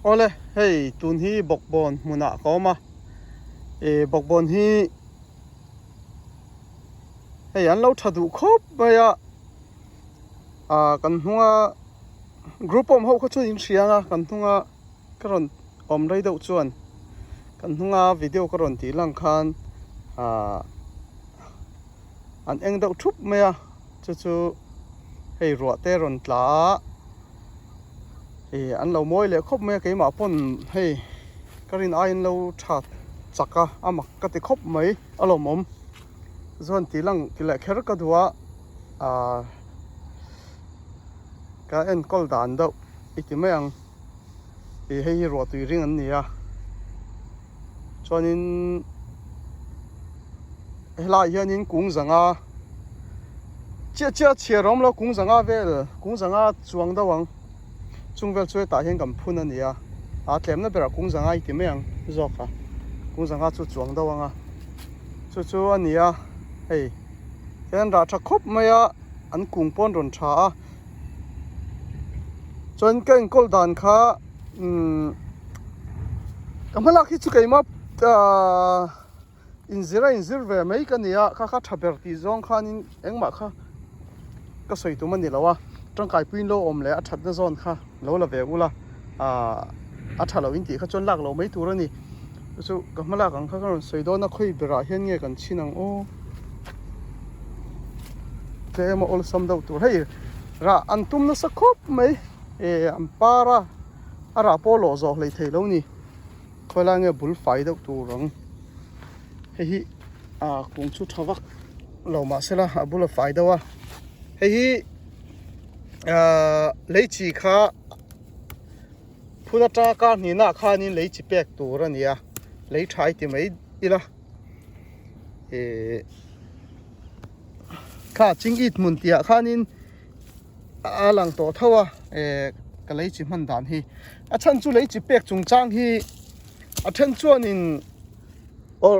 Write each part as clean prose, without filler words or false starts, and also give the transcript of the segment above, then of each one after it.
Awle hei tun hi bawkbawn hmunah ka awm a ih bawkbawn hi hei an lo tha duh khawp mai a ah kan hnunga group awm ho kha chuan in hria ang a kan hnunga ka rawn awm rei deuh chuan kan hnunga video ka rawn tih lang khan ah an eng deuh thup mai a chu chu hei ruah te rawn tla a ih an lo mawi leh khawp mai a keimah pawn hei ka rin aiin lo tha chak a a mak ka ti khawp mai a lawmawm chuan tih lang tih leh kher ka duh a ah ka enkawl dan deuh i ti mai ang ih hei hi ruah tui ring an ni a chuanin helaiah hianin kung zanga chiah chiah chhiar a awm lo kung zanga vel kung zanga chuang deuh ang chung vel chu hetah hian kan phun a ni a a tlemna berah kung zanga i ti mai ang zawk a kung zanga chu chuang deuh ang a chu chu a ni a hei hian rah tha khawp mai a an kung pawh an rawn tha a chuan ka enkawl dan kha umm ka hma lak hi chu keimah ahh inzir a inzir ve mai ka ni a kha kha tha ber tih zawng khanin engmah kha ka sawi tum a ni lo a tangkai puiin lo awm leh a thatna zawn kha lo la ve ula ahh a tha lo in tih kha chuan lak loh mai tur a ni chu chu ka hma lak ang kha ka rawn sawi dawn a khawi berah hian nge kan chhin ang aw tlem a awlsam deuh tur hei rah an tum nasa khawp mai eh an par a a rah pawh lawh zawh hlei thei lo ni khawi lai nge bul fai deuh tur ang hei hi ah kung chu tha vak lo mahsela a bula fai deuh a hei hi ahh lei chi kha phun atanga kar hnihna ah khanin lei chi pek tur a ni a lei tha i ti mai ila ihh kha ching it hmun tih ah khanin a lang tawh tho a eh ka lei chi hman dan hi a chhan chu lei chi pek chung chang hi a then chuanin or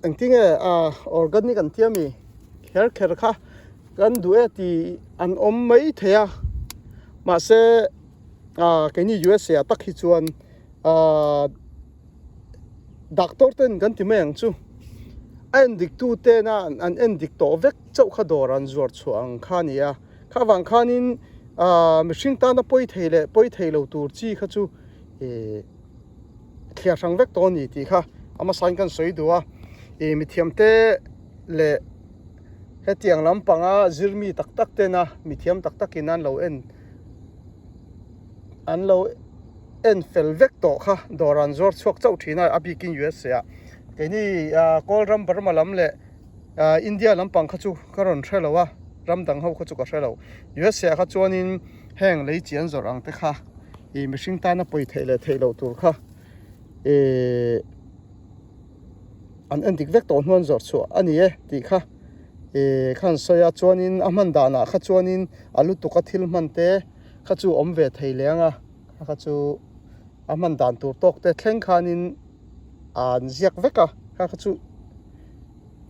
engtinge ah organic an tia mi kher kher kha kan duh e tih an awm mai thei a mahse ah keini USA ah tak hi chuan ah doctor ten kan ti mai ang chu a en dik tu tena an en dik tawh vek chauh kha dawr an zuar chhuah ang kha a ni a kha vang khanin ah mihring tana pawi thei leh pawi thei lo tur chi kha chu ih thliar hrang vek tawh a ni tih kha a hmasain kan sawi duh a ih mithiam te leh hetiang lampanga zirmi tak tak tena mithiam tak takin an lo en an lo en fel vek tawh kha dawr an zuar chhuak chauh thin a a bikin USA ah keini ah kawl ram Burma lam leh ah India lampang kha chu ka rawn hre lo a ram dang ho kha chu ka hre lo USA ah kha chuanin heng lei chi an zawrh ang te kha ih mihring tana pawi theih leh theih loh tur kha ihh an en dik vek tawh hnuan zawrh chhuah a ni e tih kha ih kha an sawi a chuanin a hman danah kha chuanin a lutuk a thil hman te kha chu awm ve thei leng a kha chu a hman dan tur tawk te thleng khanin an ziak vek a kha kha chu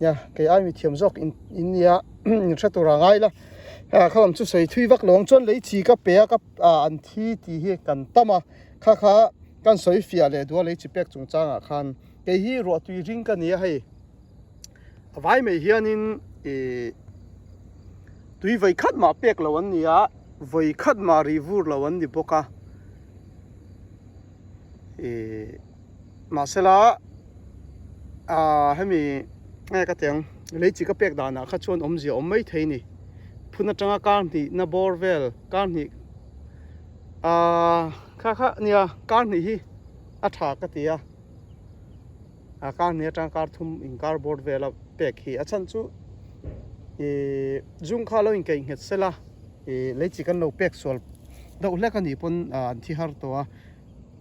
nia kei ai mi thiam zawk in in nia in hre tur a ngai la kha lam chu sawi thui vak lo ang chuan lei chi ka pe a ka an thi tih hi kan tam a kha kha kan sawi fiah leh duh a lei chi pek chungchangah khan kei hi ruah tui ring ka ni a hei a vai mai hianin ih tui vawi khat mah pek lo an ni a vawi khat mah rih vur lo an ni bawk a ih mahsela ah hemi nge ka tiang lei chi ka pek danah kha chuan awmzia awm mai thei a ni phun atanga kar hnih na bawr vel kar hnih ah kha kha nia kar hnih hi a tha ka ti a a kar hnih atanga kar thum inkar bawr vela pek hi a chhan chu ih zung kha lo inkeih nghet sela ih lei chi kan lo pek sual deuh hlek a nih pawn ah an thi har tawh a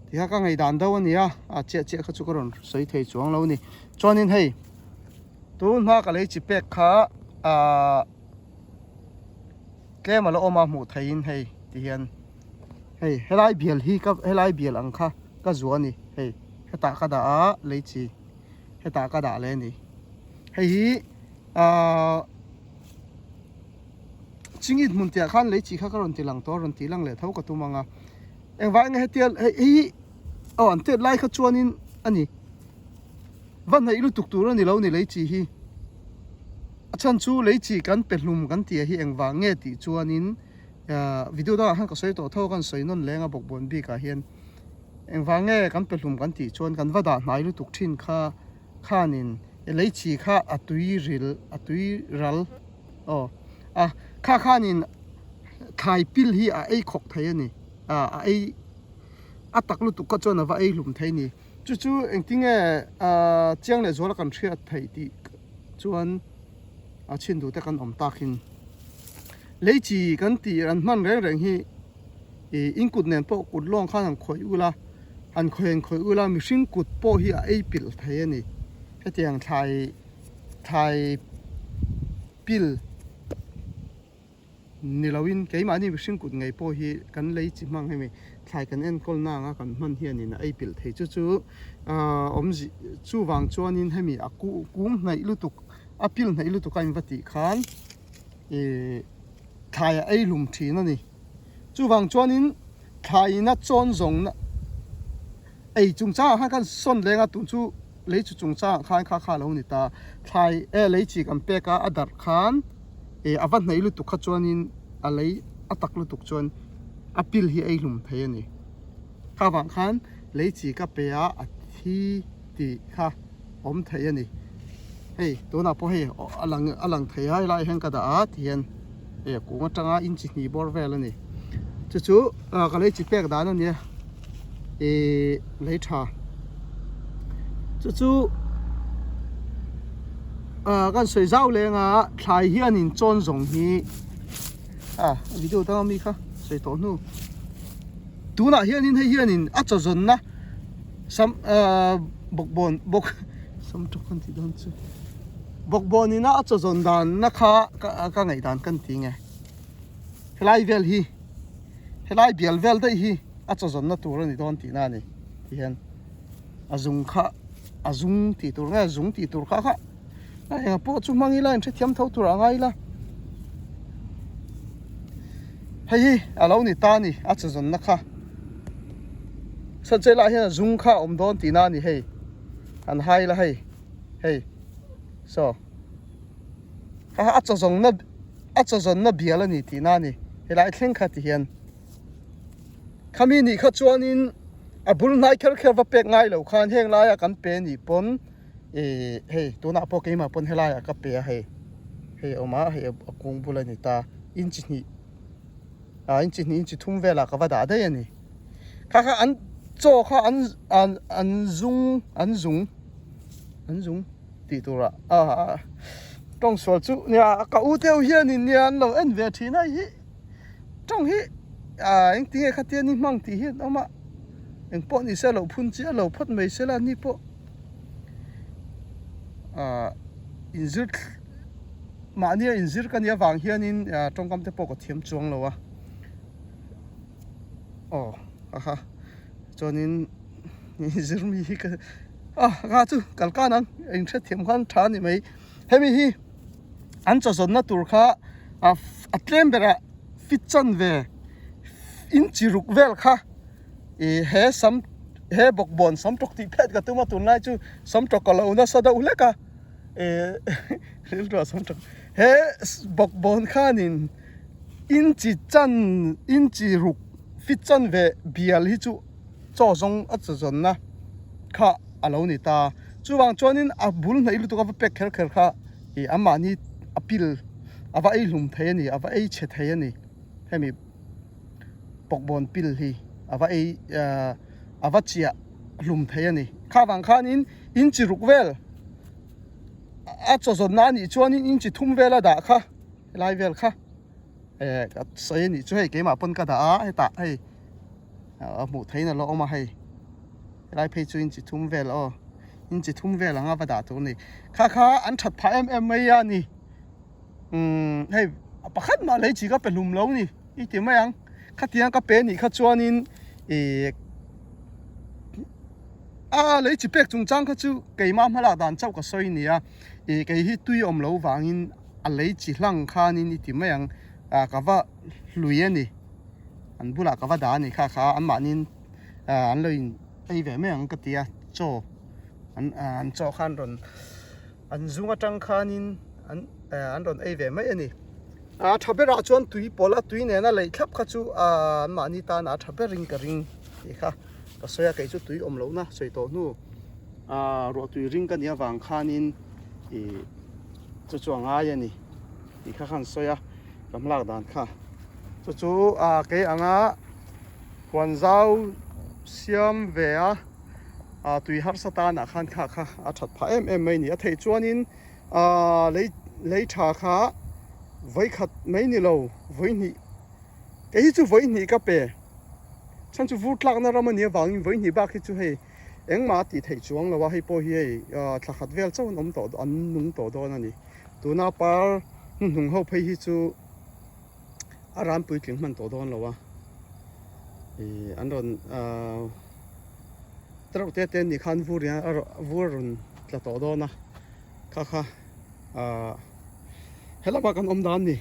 tikha ka ngaihdan deuh a ni a a chiah chiah kha chu ka rawn sawi thei chuang lo a ni chuanin hei tun hma ka lei chi pek kha ah tlem a la awm a hmuh theihin hei tihian hei helai bial hi ka helai bial ang kha ka zuah a ni hei hetah ka dah a lei chi hetah ka dah leh a ni hei hi ah chingit hmun tih ah khan lei chi kha ka rawn ti lang tawh a rawn tih lang leh tho ka tum ang a engvah enge hetia hei hi. Aw an tet lai kha chuanin a ni. Va hnaih lutuk tur a ni lo ni lei chi hi. A chhan chu lei chi kan pe hlum kan tih hi engvang nge tih chuanin video dangah khan ka sawi tawh tho a kan sawi nawn leng a bawkbawn bikah hian engvang nge kan pe hlum kan tih chuan kan va dah hnai lutuk thin kha khanin lei chi kha a tui ril a tui ral aw a kha khanin thlai pil hi a ei khawk thei a ni a ei a tak lutuk kha chuan a va ei hlum thei a ni. Chu chu engtinge chiang leh zuala kan hriat theih tih chuan a chhin duh te kan awm takin lei chi kan tih an hman reng reng hi ih in kut nen pawh kut lawng khan han khawih ula han khawih han khawih ula mihring kut pawh hi a ei pilh thei a ni hetiang thlai thlai pil. Ni loin keimahni mihring kut ngei pawh hi kan lei chi hmang hemi thlai kan enkawl na anga kan hman hianin a ei pilh thei chu chu awmzi chuvang chuanin hemi a kung hnaih lutuk a pil hnaih lutuk a inva tih khan ih thlai a ei hlum thin a ni. Chuvang chuanin thlaiin a chawn zawng ei chungchangah khan kan sawn leng a tun chu lei chi chungchangah khan kha kha a lo ni ta thlai eh lei chi kan pek a a darh khan eh a va hnaih lutuk kha chuanin a lei a tak lutuk chuan a pil hi a ei hlum thei a ni kha vang khan lei chi ka pe a a thi tih kha awm thei a ni hei tunah pawh hei a lang a lang thei a helaiah hian ka dah a tihian hei a kung atanga inchi hnih bawr vel a ni chu chu ka lei chi pek dan a nia ihh lei tha chu chu ah kan sawi zau leng a thlai hianin chawn zawng hi ah video dang ami kha sawi tawh hnu tunah hianin hei hianin a chaw zawnna sam ah bawkbawn bawk sam tawk kan tih dawn chu bawkbawn ina a chaw zawn dan na kha ka ngaih dan kan ti nge helai vel hi helai bial vel daih hi a chaw zawnna tur a ni dawn tihna a ni ti hian a zung kha a zung tih tur nge zung tih tur kha kha a enga pawh chu hmang ila inhrethiam tho tur a ngai ila hei hi a lo ni ta a ni a chaw zawnna kha sawn lah hian a zung kha a awm dawn tihna a ni hei an hai ila hei hei saw kha kha a chaw zawnna a chaw zawnna bial a ni tihna a ni helai thleng kha ti hian khami nih kha chuanin a bul hnai kher kher va pek ngai lo khan heng laia kan pe nih pawn Ih hei tunah pawh keimah pawn helaiah ka pe a hei hei a awm a hei a kung bul a ni ta inchi hnih ah inchi hnih inchi thum velah ka va dah daih a ni kha kha an chaw kha an an an zung an zung an zung tih turah ah tawng sual chu nia ka u te ho hianin nia an lo en ve thin a hei hi tawng hi ah engtinge khatia ni hmang tih hi an awm a engpawh ni se lo phun chiah lo phawt mai se la ni pawh. Ahh inzir mahnia inzir ka nih avang hianin tawngkam te pawh ka thiam chuang lo a aw aha chuanin inzir mi hi ka ah kha chu kal kan ang inhrethiam khan tha a ni mai hemi hi an chaw zawnna tur kha a tlem berah fit chan ve inchi ruk vel kha. Ih he sam he bawkbawn sam tawk tih phet ka tum a tunlai chu sam tawk ka lo nasa deuh hlek a ih rilru ah sam tawk he bawkbawn khanin inchi chan inchi ruk fit chan ve bial hi chu chaw zawng a chaw zawnna kha a lo ni ta chuvang chuanin a bul hnaih lutuk a va pek kher kher kha ih anmahni a pil a va ei hlum thei a ni a va ei chhe thei a ni hemi. Bawkbawn pil hi a va ei a va chiah hlum thei a ni. Kha vang khanin inchi ruk vel a chaw zawnna a nih chuanin inchi thum vel a dah kha helai vel kha eh ka sawi a nih chu hei keimah pawn ka dah a hetah hei a hmuh theihin a lo awm a hei helai phei chu inchi thum vel aw inchi thum vel anga va dah tur a ni. Kha kha an that phah em em mai a ni. Umm hei pakhat mah lei chi ka pe hlum lo ni i ti mai ang khatiang ka pe nih kha chuanin ih a lei chi pek chungchang kha chu keimah hmalak dan chauh ka sawi nia ih kei hi tui awm lo vangin a lei chi hlang khanin i ti mai ang ah ka va hlui a ni an bulah ka va dah a ni kha kha anmahniin ah an lo in. ei ve mai ang ka ti a, chaw an an chaw kha an rawn an zung atang khanin an an rawn ei ve mai a ni. A tha berah chuan tui pawlh a tui nena leih thlap kha chu an mahni tana a tha berin ka ring tih kha ka sawi a, kei chu tui awm lohna sawi tawh hnu ruah tui ring ka nih avang khanin ih chu chu a ngai a ni tih kha khan sawi a, ka hmalak dan kha chu chu kei anga huan zau siam ve a tui harsa tanah khan kha kha a that phah em em mai a ni a theih chuanin. Aaa lei lei tha kha vawikhat mai ni lo vawihnih kei hi chu vawihnih ka pe chhan chu vur tlakna ram a nih avangin vawihnih bak hi chu hei engmah a tih theih chuang lo a hei pawh hi hei thla khat vel chauh an awm tawh an nung tawh dawn a ni tuna par hnuhnung ho phei hi chu a ram puitling hman tawh dawn lo a ih an rawn aaa. Tereuh te te nih khan vur hian a vur a rawn tla tawh dawn a kha kha ahh helama kan awm dan ni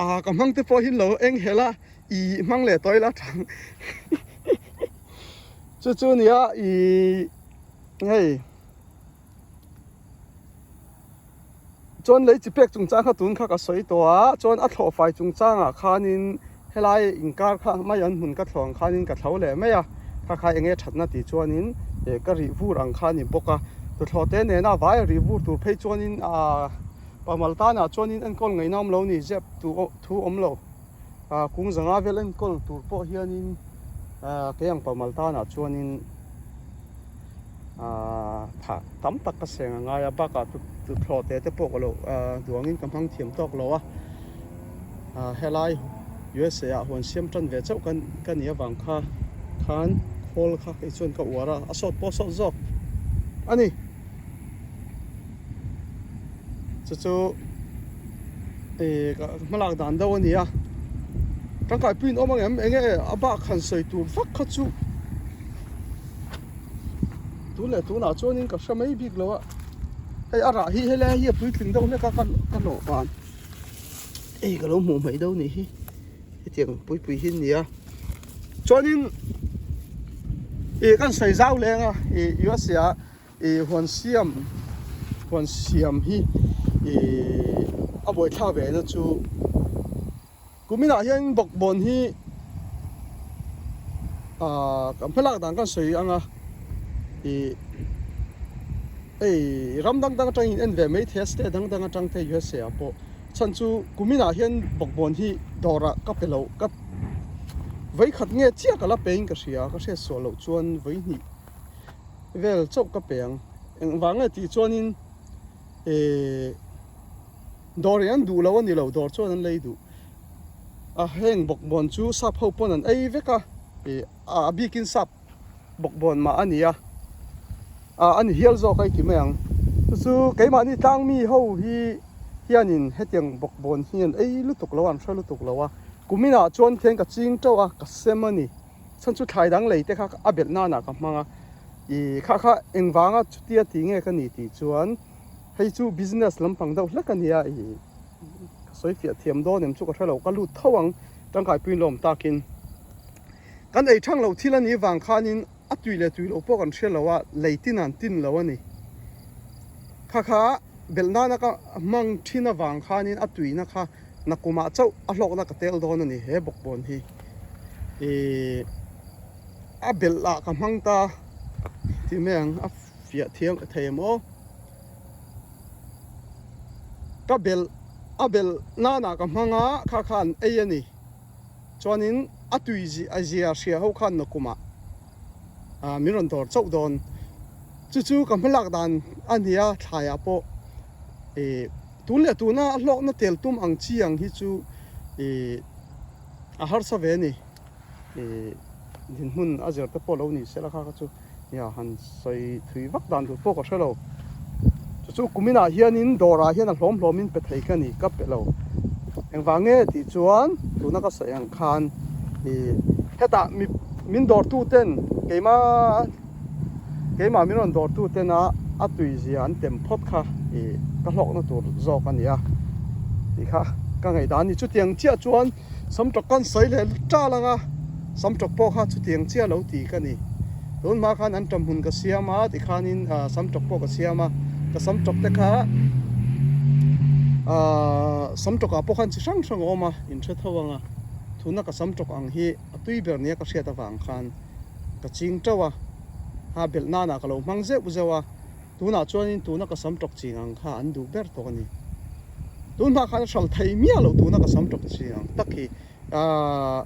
ah ka hmang te pawh hi lo eng helh a ih hmang leh tawh ila thang chu chu nia ih hei. Chuan lei chi pek chungchang kha tun kha ka sawi tawh a, chuan a thlawh fai chungchangah khanin helai inkar kha mai an hmun ka thlawh ang khanin ka thlo leh mai a, kha kha enge thatna tih chuanin eh ka rih vur ang kha a ni bawk a, tuthlawh te nena vai a rih vur tur phei chuanin ah pamal tanah chuanin enkawl ngaihna awm lo ni zep thu awm lo. Ah kung zanga vel enkawl tur pawh hianin ah kei ang pamal tanah chuanin ah thah tam tak ka seng a ngai a bakah tuthlawh te te pawh ka lo ah duangin ka hmang thiam tawk lo a ah helai USA ah huan siam tan ve chauh kan ka nih avang kha khan khawl kha kei chuan ka uar a a sawt pawh a sawt zawk a ni. Chu chu ih ka hmalak dan deuh a ni a tangkai puiin awm ang em eng nge a bak han sawi tur vak kha chu tun leh tunah chuanin ka hre mai bik lo a hei a rah hi helai hi a puitling deuh hlek a ka ka hlawh dan hei ka lo hmuh hmaih deuh nih hi hetiang pui pui hi a ni a chuanin ih kan sawi zau leng a ih USA ah. Ih huan siam huan siam hi ih a buaithlak ve na chu kuminah hian bawkbawn hi ah kan hmalak dan kan sawi ang a ih hei ram dang dang atangin en ve mai thei a state dang dang atang te USA ah pawh chhan chu kuminah hian bawkbawn hi dawrah ka pe lo ka vawikhat nge chiah ka la pe in ka hria ka hriat suah loh chuan vawihnih. vel chauh ka pe ang. Engvang nge tih chuanin eh dawr in an duh lo a ni lo, dawr chuan an lei duh. A heng bawkbawn chu sap ho pawn an ei vek a, eh a bikin sap bawkbawn mah a ni a, ah a ni hial zawk a i ti mai ang. Chu chu keimahni tlang mi ho hi hianin hetiang bawkbawn hi an ei lutuk lo a, an hre lutuk lo a. Kuminah chuan khian ka ching teuh a, ka sem a ni. Chhan chu thlai dang lei te kha a belh nanah ka hmang a, ih kha kha engvanga chutia ti nge ka ni tih chuan hei chu business lampang deuh hlek a nia ih ka sawi fiah thiam dawn em chu ka hre lo ka lut tho ang tangkai puiin lawm takin kan ei thang loh thil a nih vang khanin a tui leh tui loh pawh kan hre lo a lei tin an tin lo a ni kha kha belh nana ka hmang thin avang khanin a tuina kha Nakumah chauh a hlawkna ka tel dawn a ni he bawkbawn hi. Ihh a belh ah ka hmang ta tih mai ang a fiah thiam thei em aw. Ka belh a belh nanah ka hmang a kha kha an ei a ni. Chuanin a tui a zia hria ho khan nakumah ah min rawn dawr chauh dawn. Chu chu ka hmalak dan a ni a thlaiah pawh ihh. Tun leh tuna a hlawkna tel tum ang chi ang hi chu ih a harsa ve a ni. Ih dinhmun a zir te pawh lo ni se la kha kha chu nia han sawi thui vak dan tur pawh ka hre lo. Chu chu kuminah hianin dawrah hian a hlawm hlawmin pe thei ka ni ka pe lo. Engvang nge tih chuan tuna ka sawi ang khan ih hetah mi min dawrtu ten keima Keimah min rawn dawrtu tena a tui zia an tem phawt kha ih ka hlawkna tur zawk a ni a tih kha ka ngaihdan a ni. Chutiang chiah chuan samtawk kan sawi leh tal ang a, samtawk pawh kha chutiang chiah lo ti ka ni. Tun hma khan an ṭam hmun ka siam a tikhanin sam ṭawk pawh ka siam a, ka sam ṭawk te kha ahh sam ṭawkah pawh khan chi hrang hrang a awm a, in hre tho ang a, tuna ka sam ṭawk ang hi a tui ber nia ka hriat avang khan ka ching ṭeuh a, ha belh nanah ka lo hmang zeuh zeuh a, tunah chuanin tuna ka sam ṭawk ching ang kha an duh ber tawh a ni. Tun hma khan a hral thei miah loh tuna ka sam ṭawk ching ang tak hi ahh.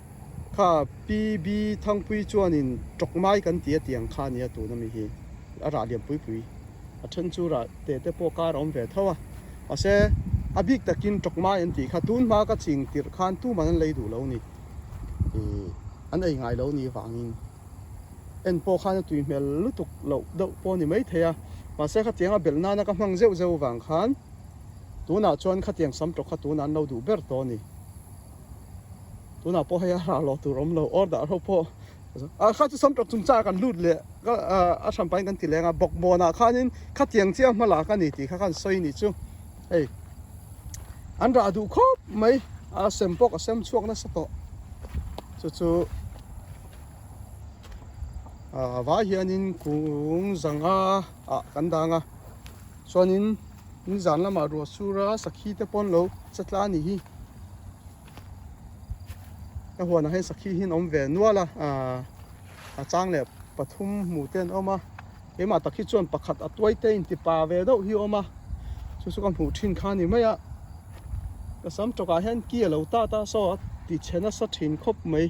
Kha PB Thangpui chuanin tawkmai kan ti a tiang kha a nia tun ami hi a rah lian pui pui a then chu rah te te pawh kar a awm ve tho a mahse a bik takin tawkmai an tih kha tun hma ka ching tirh khan tuman an lei duh lo ni ih an ei ngai lo ni vangin en pawh khan a tui hmel lutuk loh deuh pawh a ni maithei a mahse khatianga belh nana ka hmang zeuh zeuh vang khan tunah chuan khatiang sam tawk kha tunah an lo duh ber tawh a ni. Tunah pawh hei a rah loh tur awm lo order ho pawh a kha chu samtawk chung chah kan lut leh a hran pahin kan ti leng a bawkbawnah khanin khatiang chiah hma lak a ni tih kha khan sawi ni chu hei an rah duh khawp mai a sem pawh ka sem chhuak nasa tawh chu chu ah vai hianin kung zanga ah kan dang a chuanin nizan lamah ruah sur a sakhi te pawh an lo che tla a nih hi. Ka huanah hian sakhi hi an awm ve nual a ahh a chang leh pathum hmuh te an awm a keimah tak hi chuan pakhat a tuai te in ti pa ve deuh hi a awm a chu chu ka hmuh thin kha a ni mai a ka sam tawkah hian ki a lo tat a saw a ti chhe nasa thin khawp mai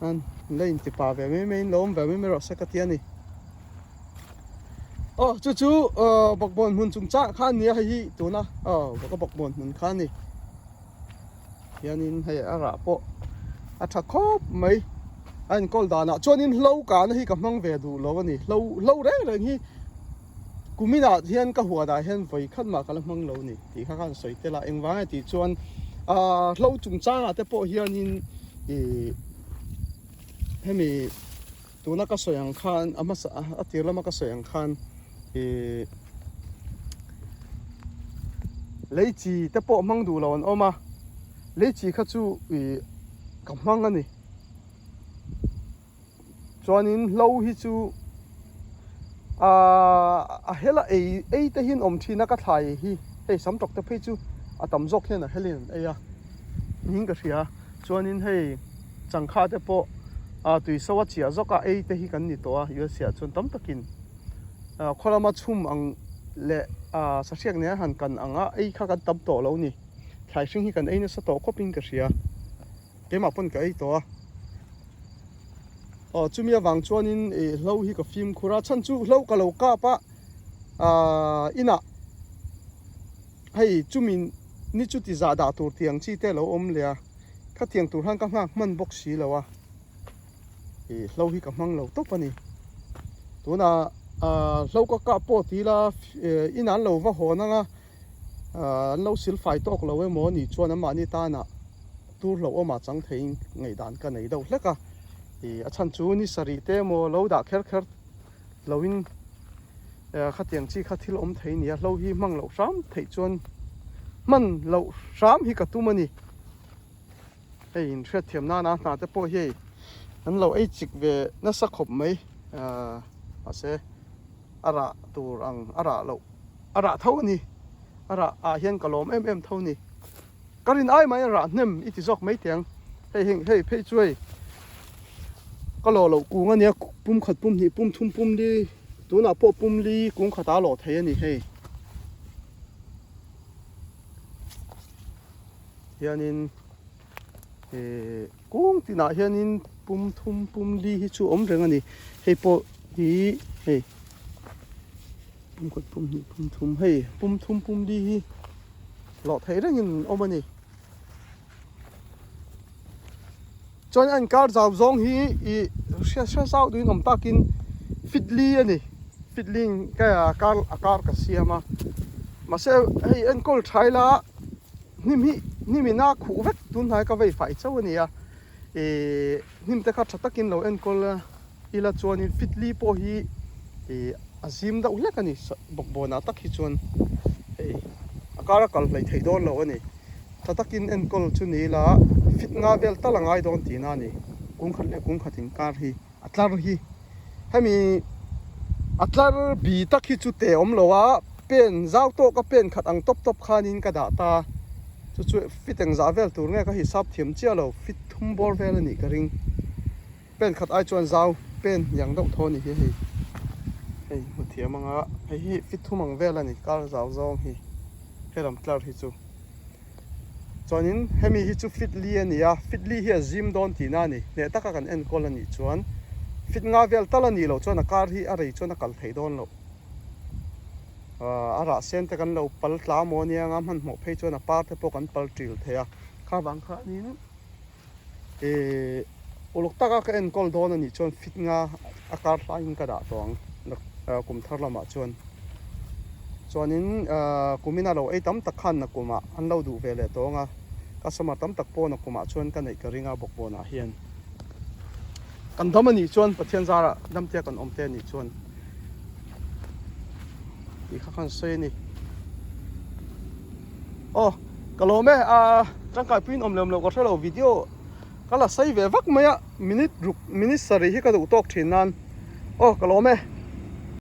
an la in ti pa ve mai mai in lo awm ve mai mai rawh se ka ti a ni. Aw chu chu aw bawkbawn hmun chung chah kha a ni a hei hi tuna aw ka bawkbawn hmun kha a ni hianin hei a rah pawh a tha khawp mai a enkawl danah chuanin hlo kahna hi ka hmang ve duh lo a ni hlo hlo reng reng hi kuminah hian ka huanah hian vawi khat mah ka la hmang lo a ni tih kha khan sawi tel a engvang nge tih chuan ah hlo chungchangah te pawh hianin ih hemi. Tuna ka sawi ang khan a hmasa a tir lama ka sawi ang khan ih lei chi te pawh hmang duh lo an awm a, lei chi kha chu ih ka hmang a ni. Chuanin hlo hi chu ahh a hela ei ei te hian awm thin a ka thlai hi hei sam tawk te phei chu a tam zawk hian a helin an ei a niin ka hria chuanin hei. Changkha te pawh ah tui so a chiah zawk a ei te hi kan ni tawh a USA ah chuan tam takin ah khaw lama chhum ang leh ah sahriak nen a han kan ang a ei kha kan tam tawh lo ni thlai hring hi kan ei nasa tawh khawp in ka hria keimah pawn ka ei tawh a aw chumi avang chuanin ih hlo hi ka fimkhur a chhan chu hlo ka lo kap a ah inah hei chumi ni chu ti zah dah tur tiang chi te a lo awm leh a. Khatiang tur khan ka nghak hman bawk si lo a, ih hlo hi ka hmang lo tawp a ni. Tunah ah hlo ka kah pawh ti ila in an lo va hawn ang a, ah an lo sil fai tawk lo emaw anih chuan anmahni tanah tur hlo awmah chang theiin ngaihdan ka nei deuh hlek a, ih a chhan chu ni sarih te emaw lo dah kher kher loin khatiang chi kha thil awm thei a ni a, hlo hi hmang loh hram theih chuan hman loh hram hi ka tum a ni. Hei in hriatthiam nana hna te pawh hi hei an lo ei chik ve nasa khawp mai ahh mahse a rah tur ang a rah loh a rah tho a ni a rah ah hian ka lawm em em tho a ni ka rin ai mai a rah hnem i ti zawk mai teh ang hei heng hei phei chu hei ka lawh loh kung a nia pum khat pum hnih pum thum pum li tunah pawh pum li kung khatah a lawh thei a ni hei. Hianin eh kung tinah hianin pum thum pum li hi chu awm reng a ni hei pawh hi hei pum khat pum hnih pum thum hei pum thum pum li hi hlawh theih rengin an awm a ni chuan a inkar zau zawng hi ih hria hria zau duhin awm takin fit li a ni fit li in ka kar a kar ka siam a mahse hei enkawl tha ila hnim hi hnim in a khuh vek tun hnai ka vei fai chauh a ni a ih hnim te kha tha takin lo enkawl ila chuanin fit li pawh hi ih a zim deuh hlek a ni bawkbawnah tak hi chuan hei a kar a kal hleih theih dawn lo a ni tha takin enkawl chu ni ila fit nga vel tal a ngai dawn tihna a ni kung khat leh kung khat inkar hi. tlar hi hemi a tlar bi tak hi chu te awm lo a pen zau tawk a pen khat ang tawp tawp khanin ka dah ta chu chu fit engzah vel tur nge ka hisap thiam chiah lo fit thum bawr vel a nih ka ring. Pen khat ai chuan zau pen yang deuh thaw a ni hi hei hei hmu thiam ang a hei hi fit thum ang vel a ni kar zau zawng hi helam tlar hi chu chuanin hemi hi chu fit li a ni a fit li hi a zim dawn tihna a ni hneh taka kan enkawl a nih chuan fit nga vel tal a nih loh chuan a kar hi a rei chuan a kal theih dawn loh a rah sen te kan lo pal tla maw ania anga hmanhmawh phei chuan a par te pawh kan pal ṭil thei a kha vang khanin. Ihh uluk taka ka enkawl dawn anih chuan fit nga a kar hlaiin ka dah tawh ang kum thar lamah chuan chuanin ahh kumin a lo ei tam tak khan nakumah an lo duh ve leh tawh ang a customer tam tak pawh nakumah chuan ka neih ka ring a bawkbawnah hian kan dam anih chuan Pathian zarah damte kan awm te anih chuan tih kha khan sawi a ni. Aw ka lawm e a tangkai puiin awm lem loh ka hre lo video ka la sei ve vak mai a minute ruk minute sarih hi ka duh tawk thin nan aw ka lawm e.